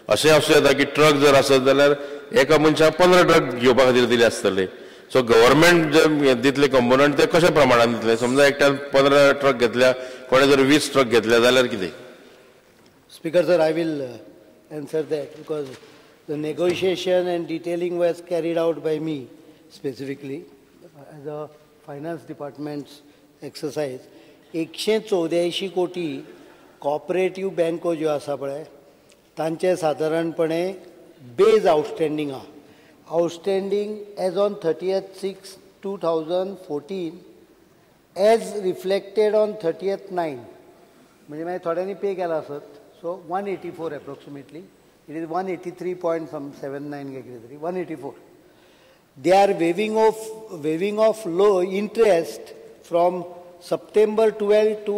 अशें आसूं येता की ट्रक जर आसत जाल्यार एका मनशाक 15 ट्रक घेवपा खातीर दिले आसतले. सो गव्हर्मेंट जे दितले कंपोनंट ते कशा प्रमाणान दितले? समजा एकट्यान 15 ट्रक घेतल्या, कोणे जर 20 ट्रक घेतल्या जाल्यार कितें? Speaker sir, I will answer that because the negotiation and detailing was carried out by me specifically as a finance department's exercise. 184 कोटी कॉपरेटीव बँको ज्यो आसा पळय तांचे सादारणपणे बेज आउटस्टँडींग आहा. Outstanding as on 30/6/2014 as reflected on 30/9, म्हणजे मागीर थोड्यांनी पे केला आसत. So 184 approximately, it is 183.79 कितें तरी 184. They are waiving off low interest from September 12 to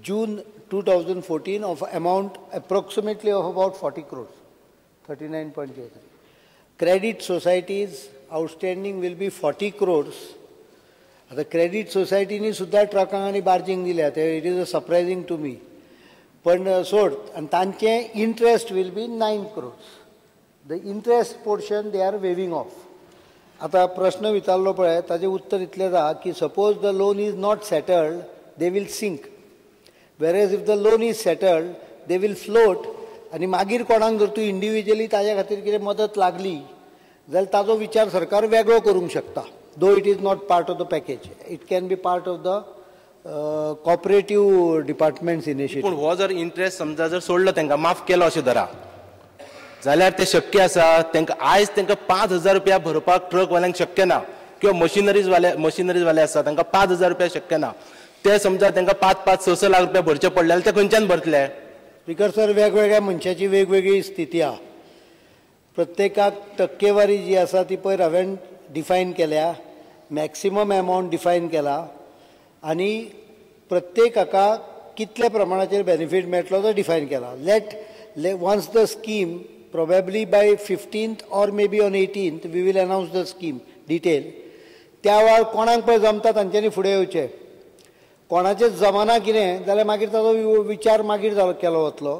June 2014 of amount approximately of about 40 crores, 39.03. Credit societies outstanding will be 40 crores. आतां credit सोसायटीनी सुद्दां ट्रकांक आनी बार्जींक दिल्या, ते it is a surprising to me, पण सोड. आनी तांचें interest will be 9 crores. The interest portion they are waiving off. आतां प्रश्न विचारलो पळय ताजें उत्तर इतलें जाता की suppose the loan is not settled they will sink, whereas if the loan is settled they will float. आनी मागीर कोणाक जर तूं इंडिविज्युअली ताज्या खातीर कितें मदत लागली जाल्यार ताजो विचार सरकार वेगळो करूंक शकता. Though it is not part of the package, it can be part of the cooperative department's initiative. पूण हो जर इंट्रस्ट समजा जर सोडलो तांकां, माफ केलो अशें धरा जाल्यार ते शक्य आसा तांकां? आयज तांकां 5,000 रुपया भरपाक ट्रकवाल्यांक शक्य ना, किंवा मशिनरीजवाले आसा तांकां 5,000 रुपया शक्य ना. ते समजा तांकां 5-5, 6-6 लाख रुपया भरचे पडले जाल्यार ते खंयच्यान भरतले? स्पीकर सर, वेगवेगळ्या मनशाची वेगवेगळी स्थिती आहा. प्रत्येकाक टक्केवारी जी आसा ती पयर हांवें डिफायन केल्या, मॅक्सिमम एमावंट डिफायन केला आनी प्रत्येक हाका कितल्या प्रमाणाचेर बेनिफीट मेळटलो तो डिफायन केला. Let once the scheme probably by 15th or maybe on 18th we will announce the scheme detail. त्या वेळार कोणाक पळय जमता तांच्यांनी फुडें येवचें, कोणाचें जमना कितें जाल्यार मागीर ताजो विचार मागीर केलो वतलो.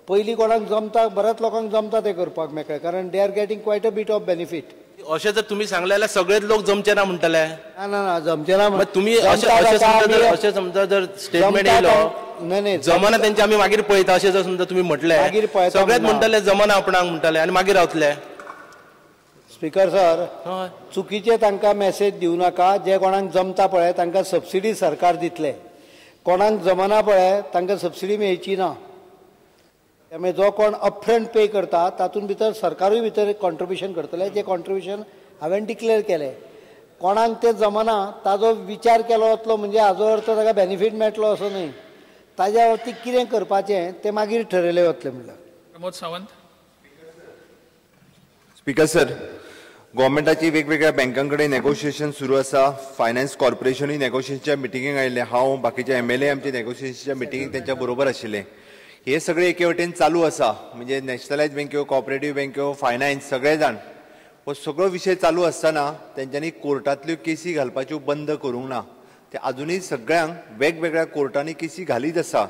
पयलीं कोणाक जमता, बऱ्याच लोकांक जमता तें करपाक मेकळें, कारण they are getting quite a bit of benefit. अशें जर तुमी सांगलें जाल्यार सगळेच लोक जमचे ना म्हणटले. ना ना ना, जमचे ना. तुमी अशें समजा जर स्टेटमेंट येयलो न्हय जमना तेंचे आमी मागीर पळयता अशें जर समजा तुमी म्हटलें, मागीर पळयता सगळेच म्हणटले जमना आपणाक म्हणटले आनी मागीर रावतले. स्पीकर सर, चुकीचे तांकां मॅसेज दिवं नाका. जे कोणाक जमता पळय तांकां सबसिडी सरकार दितले, कोणाक जमना पळय तांकां सबसिडी मेळची ना. त्यामुळे जो कोण अपफ्रंट पे करता तातूंत भितर सरकारूय भितर कॉन्ट्रिब्युशन करतले, जे कॉन्ट्रिब्युशन हांवें डिक्लेअर केलें. कोणाक तें जमना ताजो विचार केलो वतलो म्हणजे हाजो अर्थ ताका बेनिफीट मेळटलो असो न्हय. ताज्या बाबतींत कितें करपाचें तें मागीर ठरयलें वतलें. म्हणल्यार प्रमोद सावंत. स्पीकर सर, गव्हर्मेंटाची वेगवेगळ्या बँकां कडेन नेगोशिएशन सुरू आसा. फायनान्स कॉर्पोरेशनूय नेगोशिएशनच्या मिटिंगेक आयिल्लें. हांव बाकीचे MLA आमचे नेगोशिएशनच्या मिटिंगेक तेंच्या बरोबर आशिल्ले. हे सगळे एके वटेन चालू आसा, म्हणजे नॅशनलायज बँक्यो, कॉपरेटीव बँक्यो, फायनान्स सगळे जाण हो सगळो विशय चालू आसतना तेंच्यांनी कोर्टांतल्यो केसी घालपाच्यो बंद करूंक ना. ते आजुनूय सगळ्यांक वेगवेगळ्या कोर्टांनी केसी घालीत आसा.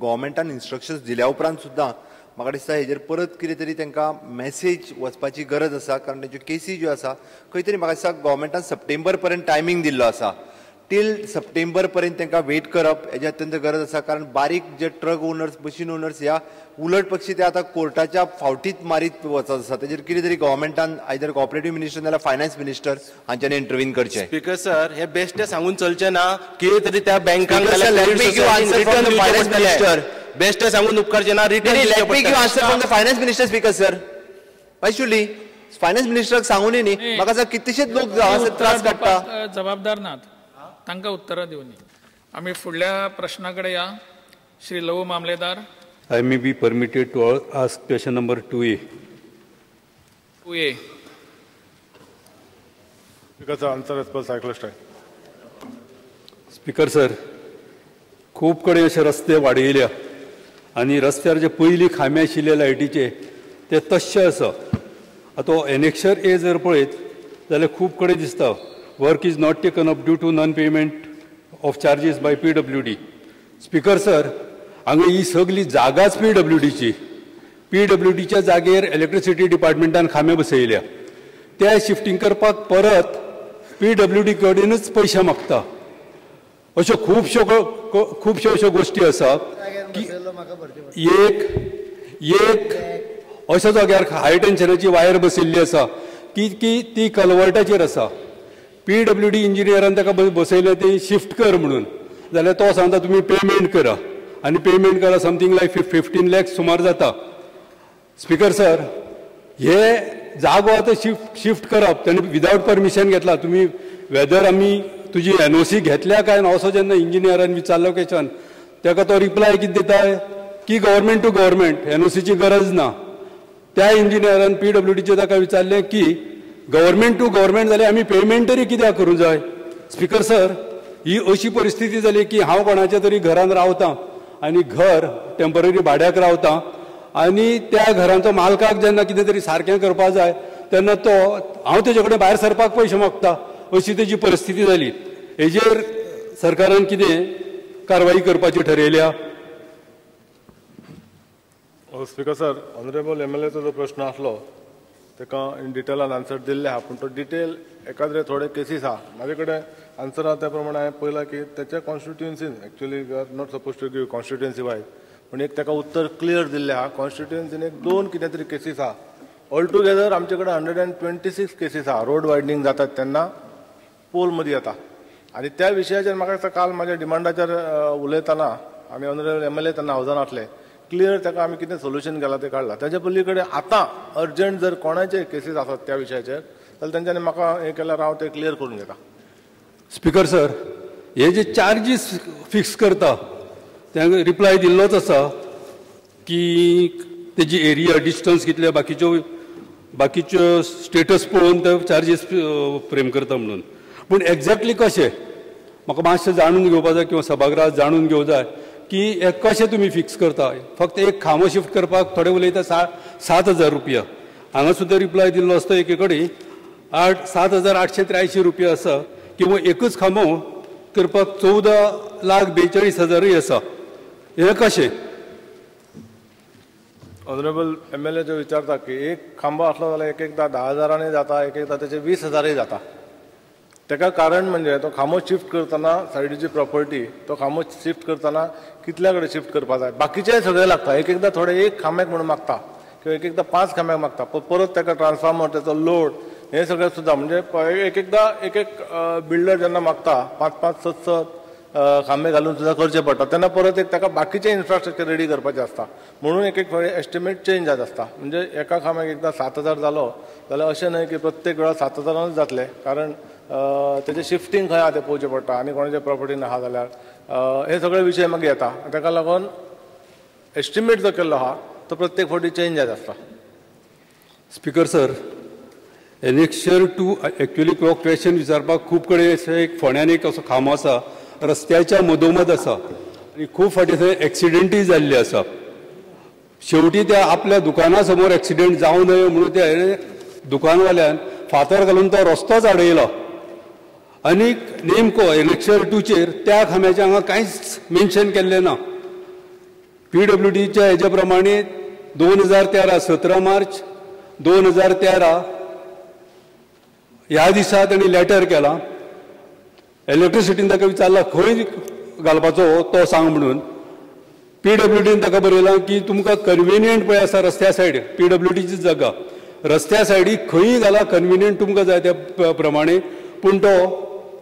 गव्हर्मेंटान इन्स्ट्रक्शन्स दिल्या उपरांत सुद्दां म्हाका दिसता हेजेर परत कितें तरी तांकां मॅसेज वचपाची गरज आसा, कारण तेंच्यो केसी ज्यो आसा खंय तरी म्हाका दिसता गव्हर्मेंटान सप्टेंबर पर्यंत टायमींग दिल्लो आसा. टील सप्टेंबर पर्यंत तांकां वेट करप हेजी अत्यंत गरज आसा, कारण बारीक जे ट्रक ओनर्स, मशीन ओनर्स ह्या उलट पक्षी ते आतां कोर्टाच्या फावटीत मारीत वचत आसा. तेजेर कितें तरी गव्हर्मेंटान आयदर कॉपरेटीव मिनिस्टर नाल्यार फायनान्स मिनिस्टर हांच्यांनी इंटरवीन करचें. स्पीकर सर, हे बेश्टे सांगून चलचें ना कितें तरी त्या बँकांक बेश्टे सांगून उपकारचें ना. Return finance minister. Speaker sir, why should he? Finance मिनिस्टराक सांगूनय न्ही, म्हाका कितलेशेच लोक त्रास काडटा. जबाबदार नात, तांकां उत्तरां दिवनी. आमी फुडल्या प्रश्ना कडेन या. Shri Lavu Mamledar. I may be permitted to ask question number 2A. 2A. Speaker sir, answer as per cyclostyle. Speaker sir, खूब कडेन अशे रस्ते वाडयल्या आनी रस्त्यार जे पयलीं खांबे आशिल्ले लायटीचे ते तश्शे आसा. आतां एनेक्शर ए जर पळयत जाल्यार खूब कडेन दिसता work is not taken up due to non payment of charges by PWD. Speaker sir, हांगा ही सगळी जागाच PWDची. पी डब्ल्यू डीच्या जागेर इलेक्ट्रिसिटी डिपार्टमेंटान खांबे बसयल्या. ते शिफ्टींग करपाक परत पी डब्ल्यू डी कडेनच पयशे मागता. अश्यो खुबश्यो खुबश्यो अश्यो गोश्टी आसा की एक एक अशा जाग्यार हाय टेन्शनाची वायर बसयल्ली आसा की ती कलवर्टाचेर आसा. पी डब्ल्यू डी इंजिनियरान ताका बसयलें ती शिफ्ट कर म्हणून, जाल्यार तो सांगता तुमी पेमेंट करा आनी पेमेंट करा, समथींग लायक 15 लॅक्स सुमार जाता. स्पिकर सर, हे जागो आतां शिफ्ट करप ताणें विदावट परमिशन घेतला. तुमी वेदर आमी तुजी एनओसी घेतल्या काय ना, असो जेन्ना इंजिनियरान विचारलो क्वेश्चन, ताका तो रिप्लाय कितें दिता की गव्हर्मेंट टू गव्हर्मेंट, एनओसीची गरज ना. त्या इंजिनियरान पी डब्ल्यू डीचे ताका विचारलें की गव्हर्मेंट टू गव्हर्मेंट जाल्यार आमी पेमेंट तरी कित्याक करूंक जाय? स्पिकर सर, ही अशी परिस्थिती जाली की हांव कोणाच्या तरी घरान रावतां आनी घर टेंपररी भाड्याक रावतां आनी त्या घरांचो मालकाक जेन्ना कितें तरी सारकें करपाक जाय तेन्ना तो हांव तेजे कडेन भायर सरपाक पयशे मागता, अशी तेजी परिस्थिती जाली. हेजेर सरकारान कितें कारवाई करपाची ठरयल्या? स्पिकर सर, ऑनरेबल एमएलएचो जो प्रश्न आसलो ताका इन डिटेलान आन्सर दिल्ले आहा, पूण तो डिटेल एकाद्रे थोडे केसीस आहा म्हाजे कडेन आन्सर आहा. त्या प्रमाणे हांवें पळयलां की तेच्या कॉन्स्टिट्युएन्सीन, actually we are not suppose to give constituency wise, पूण एक ताका उत्तर क्लियर दिल्लें आहा. कॉन्स्टिट्युएन्सीन एक दोन कितें तरी केसीस आहा. ऑल टुगेदर आमचे कडेन 126 केसीस आहा. रोड वायडनींग जातात तेन्ना पोल मदीं येता आनी त्या विशयाचेर म्हाका दिसता काल म्हाज्या डिमांडाचेर उलयतना आमी ऑनरेबल एमएलए तेन्ना हावजान आसले. क्लियर ताका आमी कितें सोल्युशन केलां तें काडलां. ताच्या पली कडेन आतां अर्जंट जर कोणाचे केसीस आसात त्या विशयाचेर जाल्यार तेंच्यांनी म्हाका हें केल्यार हांव तें क्लियर करून घेता. स्पिकर सर, हे जे चार्जीस फिक्स करता ते रिप्लाय दिल्लोच आसा की तेजी एरिया डिस्टन्स कितले, बाकीच्यो बाकीच्यो स्टेटस पळोवन ते चार्जीस फ्रेम करता म्हणून. पूण एक्झॅक्टली कशें म्हाका मातशें जाणून घेवपा जाय किंवा सभागृहात जाणून घेवं जाय की हे कशें तुमी फिक्स करता? फक्त एक खांबो शिफ्ट करपाक थोडे उलयता 7,000 रुपया. हांगा सुद्दां रिप्लाय दिल्लो आसता एके कडेन 7,883 रुपया आसा किंवा एकच खांबो करपाक 14,42,000ूय आसा. हें कशें? ऑनरेबल एमएलए जो विचारता की एक खांबो आसलो जाल्यार एक एकदां 10 हजारांनी जाता, एक एकदां तेचे 20 हजारूय जाता. ताका कारण म्हणजे तो खांबो शिफ्ट करतना सायडीची प्रॉपर्टी, तो खांबो शिफ्ट करतना कितल्या कडेन शिफ्ट करपाक जाय, बाकीचेय सगळें लागता. एक एकदां थोडे एक खांब्याक म्हणून मागता किंवा एक एकदां पांच खांब्याक मागता, परत ताका ट्रान्सफॉर्मर, तेचो लोड, हें सगळें सुद्दां. म्हणजे एक एकदां एक एक बिल्डर जेन्ना मागता पांच पांच सत सत खांबे घालून सुद्दां करचें पडटा, तेन्ना परत एक ताका बाकीचें इन्फ्रास्ट्रक्चर रेडी करपाचें आसता, म्हणून एक एक फावटी एस्टिमेट चेंज जायत आसता. म्हणजे एका खांब्याक एकदां 7,000 जालो जाल्यार अशें न्हय की प्रत्येक वेळार 7,000नूच जातलें, कारण तेजें शिफ्टींग खंय आहा तें पळोवचें पडटा आनी कोणाच्या प्रॉपर्टीन आहा जाल्यार हे सगळे विशय मागीर येता. ताका लागून एस्टिमेट जो केल्लो आहा तो प्रत्येक फावटी चेंज जायत आसता. Speaker sir, annexure two, actually हो क्वेश्चन विचारपाक खूब कडेन अशें एक फोंड्यान एक असो खांबो आसा, रस्त्याच्या मदोमद आसा आनी खूब फावटी थंय एक्सिडेंटूय जाल्ले आसा. शेवटी त्या आपल्या दुकाना समोर एक्सिडेंट जावं नये म्हणून त्या दुकानवाल्यान फातर घालून तो रस्तोच आडयलो. आनी नेमको एनेक्शर टूचेर त्या खांब्याचें हांगा कांयच मेन्शन केल्लें ना. पी डब्ल्यू डीच्या हेज्या प्रमाणे 2013, 17 मार्च 2013 ह्या दिसा तांणी लेटर केलां. इलेक्ट्रिसिटीन ताका विचारलां खंय घालपाचो तो सांग म्हणून. पी डब्ल्यू डीन ताका बरयलां की तुमकां कन्विनियंट पळय आसा रस्त्या सायड, पी डब्ल्यू डीची जागा रस्त्या सायडीक खंयी घाला, कन्विनियंट तुमकां जाय त्या प्रमाणे, पूण तो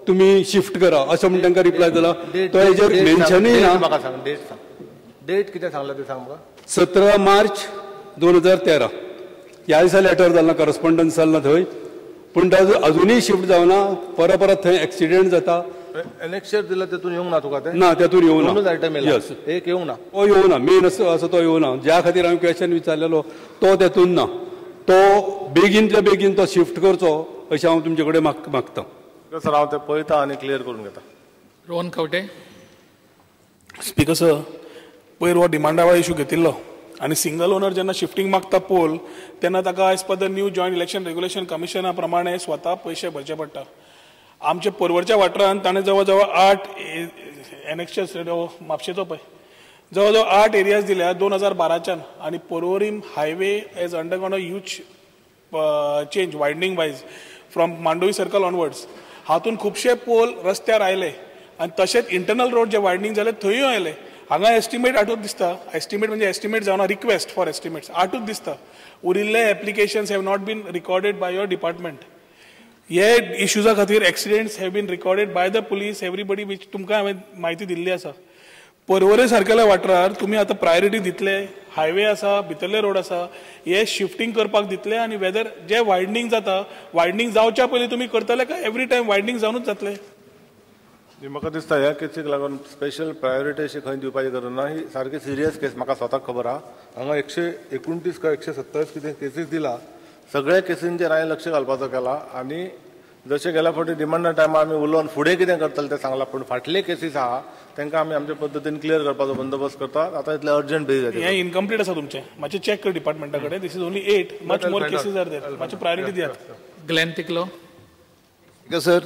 तुमी शिफ्ट करा अशें म्हूण तांकां रिप्लाय दिला. तो हेजेर मेन्शनूय ना. म्हाका सांग, डेट सांग, डेट कितें सांगला तें सांग म्हाका. 17 मार्च 2013 ह्या दिसा लेटर जालां, करस्पॉन्डन्स जालां थंय, पूण तो अजुनूय शिफ्ट जावना. परत परत थंय एक्सिडेंट जाता. एनेक्शर दिला तेतून येवंक ना तुका तें? ना, तेतून येवना. दोनूच आयटम येयला? येस. एक येवंक ना? तो येवना, मेन असो असो तो येवना. ज्या खातीर हांवें क्वेश्चन विचारलेलो तो तेतून ना. तो बेगीनच्या बेगीन तो शिफ्ट करचो अशें हांव तुमचे कडेन मागता. सर, हांव तें पळयता आनी क्लियर करून घेता. रोहन खंवटे. स्पिकर सर, पयर हो डिमांडा वेळार इशू घेतिल्लो आनी सिंगल ओनर जेन्ना शिफ्टींग मागता पोल तेन्ना ताका as per the new Joint Election Regulation कमिशना प्रमाणे स्वता पयशे भरचे पडटा. आमच्या पर्वरच्या वाठारांत ताणें जवळ जवळ आठ एनेक्शर्स, म्हापशेचो पळय जवळ जवळ 8 एरियाज दिल्या 2012च्यान आनी Porvorim highway has undergone a huge change widening wise from Mandovi circle onwards. हातून खुबशे पोल रस्त्यार आयले आनी तशेंच इंटरनल रोड जे वायडनींग जाले थंयूय आयले. हांगा एस्टिमेट आठूच दिसता, एस्टिमेट म्हणजे एस्टिमेट जावना, रिक्वेस्ट फॉर एस्टिमेट्स आठूच दिसता. उरिल्ले applications have not been recorded by your department. हे इश्यूजा खातीर accidents have been recorded by the police everybody, which तुमकां हांवें म्हायती दिल्ली आसा. पर्वरे सारकेल्या वाठारार तुमी आतां प्रायोरिटी दितले, हायवे आसा, भितरले रोड आसा, हे शिफ्टींग करपाक दितले आनी वेदर जे वायडनींग जाता, वायडनींग जावच्या पयलीं तुमी करतले काय एवरी टायम वायडनींग जावनूच जातले? म्हाका दिसता ह्या केसीक लागून स्पेशल प्रायोरिटी अशी खंय दिवपाची गरज ना. ही सारकी सिरियस केस, म्हाका स्वताक खबर आहा. हांगा 129 काय 127 कितें केसीस दिला, सगळ्या केसींचेर हांवें लक्ष घालपाचो केला आनी जशें गेल्या फावटी डिमांडा टायमार आमी उलोवन फुडें कितें करतले तें सांगलां, पूण फाटले केसीस आहा तांकां आमी आमच्या पद्दतीन क्लियर करपाचो बंदोबस्त करतात. आतां इतले अर्जंट बेजीस हें इनकम्प्लीट आसा तुमचें, मातशें चॅक कर डिपार्टमेंटा कडेन. This is only 8, much more cases are there. मातशें प्रायोरिटी दियात. ग्लॅन तिकलो. सर,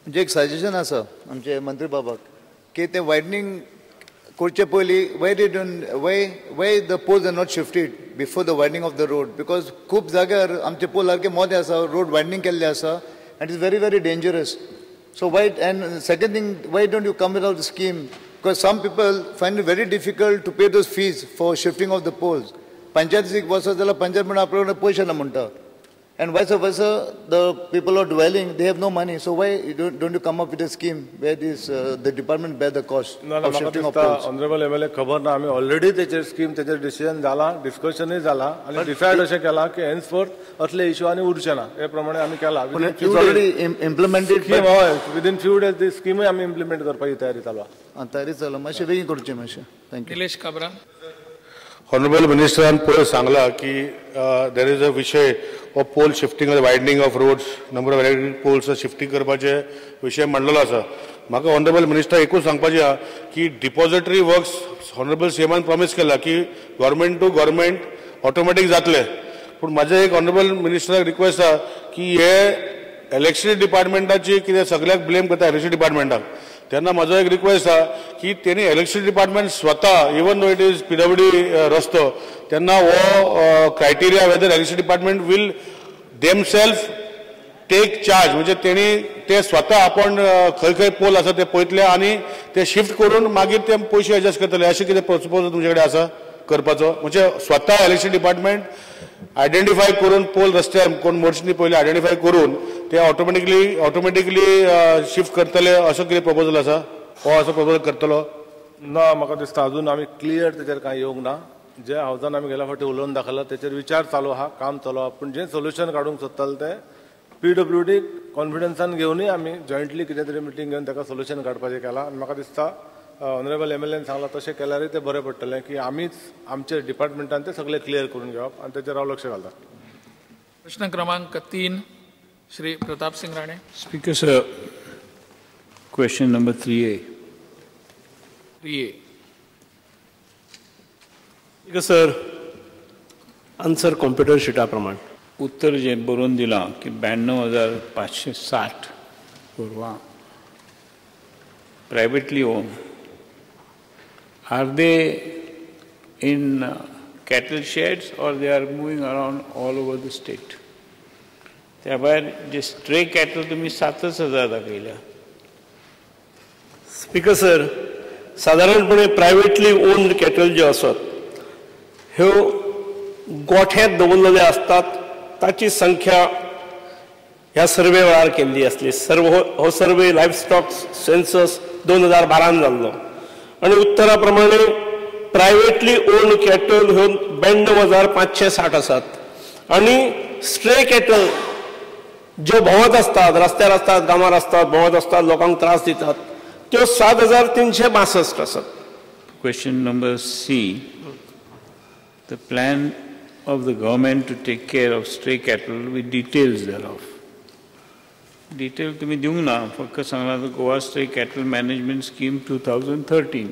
म्हणजे एक सजेशन आसा आमचे मंत्री बाबाक की ते वायडनींग करचे पयलीं why why why the poles are not shifted before the widening of the road, because खूब जाग्यार आमचे पोल सारके मोदे आसा, रोड वायडनींग केल्ले आसा and it's very very dangerous. So why, and second thing, why don't you come with the scheme, because some people find it very difficult to pay those fees for shifting of the poles. पंचायतीक वचत जाल्यार पंचायत म्हणून आपल्या कडेन पयशे ना म्हणटा, and vice versa the people are dwelling, they have no money. So why don't you come up with a scheme where this the department bear the cost of shifting of poles? Honourable MLA खबर ना, आमी already तेचेर scheme, तेचेर decision जाला, डिस्कशनूय जाला आनी decide अशें केलां की हेन्सफोर्थ असले इश्यू आनी उरचे ना, हे प्रमाणे आमी केला. ऑलरेडी इम्प्लिमेंटेड स्कीम, हय, विदीन फ्यू डेज ती स्किमूय आमी इम्प्लिमेंट करपाची तयारी चालू आहा. तयारी चालू, मातशें बेगीन करचें मातशें. Thank you. Nilesh Cabral. Honourable मिनिस्टरान पयर सांगला की there is a विशय of pole shifting, widening of roads, number of electric poles shifting करपाचे विशय मांडलेलो आसा. म्हाका ऑनरेबल मिनिस्टर एकूच सांगपाचें आहा की डिपॉजिटरी वर्क्स ऑनरेबल सीएमान प्रॉमीस केला की गव्हर्मेंट टू गव्हर्मेंट ऑटोमॅटीक जातले, पूण म्हाजें एक ऑनरेबल मिनिस्टराक रिक्वेस्ट आहा की हे इलेक्ट्रिसिटी डिपार्टमेंटाची कितें सगळ्याक ब्लेम करता इलेक्ट्रिसिटी डिपार्टमेंटाक, तेन्ना म्हाजो एक रिक्वेस्ट आहा की तेणी इलेक्ट्रिसिटी डिपार्टमेंट स्वता, even though it is PWD रस्तो, तेन्ना हो criteria whether electricity department will themself take charge, म्हणजे तेणी ते स्वता आपण खंय खंय पोल आसा ते पळयतले आनी ते शिफ्ट करून मागीर ते पयशे एडजस्ट करतले, अशें कितें प्रपोजल तुमचे कडेन आसा करपाचो? म्हणजे स्वता इलेक्ट्रिसिटी डिपार्टमेंट आयडेंटिफाय करून पोल रस्त्यार कोण मोडशी पयलीं आयडेंटिफाय करून ते ऑटोमॅटिकली शिफ्ट करतले, असो कितें प्रपोजल आसा? हो असो प्रपोजल करतलो ना? म्हाका दिसता अजून आमी क्लियर तेचेर कांय येवंक ना. जे हावजान आमी गेल्या फावटी उलोवन दाखयलां तेचेर विचार चालू आहा, काम चालू आहा, पूण जें सोल्युशन काडूंक सोदताले तें पीडब्ल्यूडी कॉन्फिडन्सान घेवनूय आमी जॉयंटली कितें तरी मिटींग घेवन ताका सोल्युशन काडपाचें केलां. आनी म्हाका दिसता ऑनरेबल एमएलएन सांगलां तशें केल्यारूय तें बरें पडटलें की आमीच आमच्या डिपार्टमेंटान तें सगळें क्लियर करून घेवप आनी तेचेर हांव लक्ष घालता. प्रश्न क्रमांक 3, Shri Pratap Singh Rane. Speaker sir, question number 3A. 3A. Speaker sir, answer computer शिटा प्रमाण उत्तर जे बरोवन दिलां की 92,560 गोरवां privately owned. Are they in cattle sheds or they are moving around all over the state? त्या भायर जे स्ट्रे कॅटल तुमी 7,000 दाखयल्या. स्पीकर सर, सादारणपणे प्रायव्हेटली ओन्ड कॅटल ज्यो आसात ह्यो गोठ्यांत दवरलेले आसतात, ताची संख्या ह्या सर्वे वेळार केल्ली आसली. सर्व हो सर्वे लायफ स्टॉक सेन्सस 2012 जाल्लो आनी उत्तरा प्रमाणे प्रायव्हेटली ओन्ड कॅटल ह्यो 92,560 आसात आनी स्ट्रे कॅटल ज्यो भोंवत आसतात, रस्त्यार आसतात, गांवार आसतात, भोंवत आसतात, लोकांक त्रास दितात, त्यो 7,362 आसात. Question number C, the plan of the government to take care of stray cattle with details thereof. Detail तुम्ही दिवंक ना, फक्त सांगला Goa stray cattle management scheme 2013.